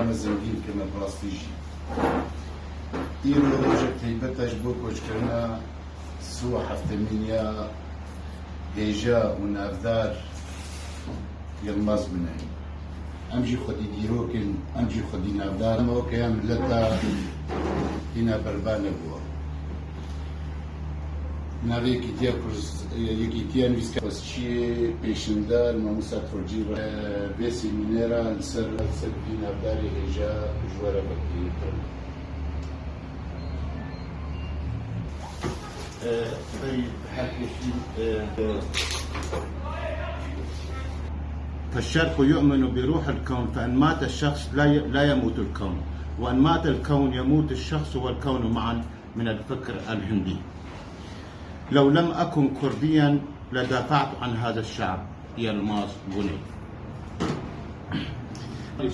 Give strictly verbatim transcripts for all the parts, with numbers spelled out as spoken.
Me zengîn kirine bi rastî jî. Îro rojek teybet e ji bo koçkirina sî û heftemîn ya hêja û navdar Yilmaz Guney. Em jî xwedî dîrok in, em jî xwedî navdar in. Em weke ya mileta hîna berba nebû. Navê Yekîtiya Kurd, Yekîtiya Nivîskar Xwezçiyê pêşinder Mamosta Turcî ve vê semînera li ser, li ser vî navdarê hêja ji we re vekirî kirin. Ee, berî her pêşî, ee, فالشرق يؤمن بروح الكون، فإن مات الشخص لا ي-، لا يموت الكون، وإن مات الكون يموت الشخص والكون معا من الفكر الهندي. لو لم أكن كرديا لدافعت عن هذا الشعب. Yilmaz Guney.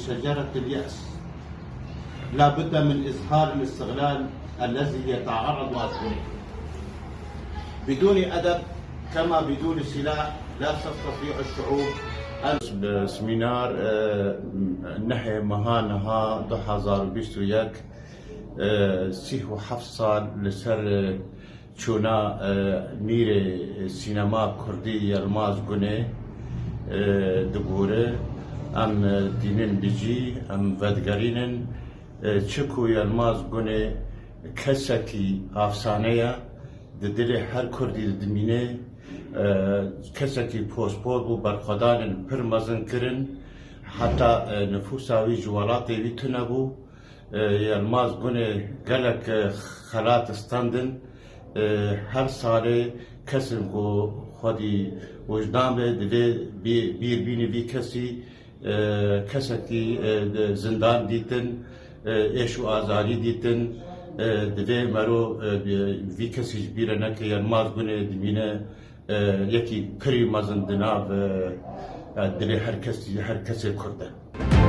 شجرة اليأس. لا بد من إزهار الاستغلال الذي يتعرض Yilmaz Guney. بدون أدب كما بدون سلاح لا تستطيع الشعوب أن Bi semînar, e, nehê meha niha du hezar û bîst û yek, e, sîh û heft sal li ser, e, çûna, e, mîrê sînema kurdî Yilmaz Gunê, e, digore. Em, e, tînin bi cî, em vedigerînin. E, çi ku Yilmaz Gunê kesekî afsane ye, di dilê her kurdî dimîne, e, kesekî pospor bû, berxwedanên pir mezin kirin, heta, e, nifûsa wî ji welatê wî tune bû. E, Yilmaz Gunê gelek, e, xelat standin. E, her salê kesên ku xwedî wijdan be, divê bî-, bîr bînî vî kesî, e, kesekî, e, de-, zindan dîtin, e, êş û azarî dîtin, e, divê mero, e, vî kesî ji bîr re neke. Yilmaz Gunê dimîne, e, yekî pirî mezin di nav, e, e, dilê her kesî, her kesê Kurd e.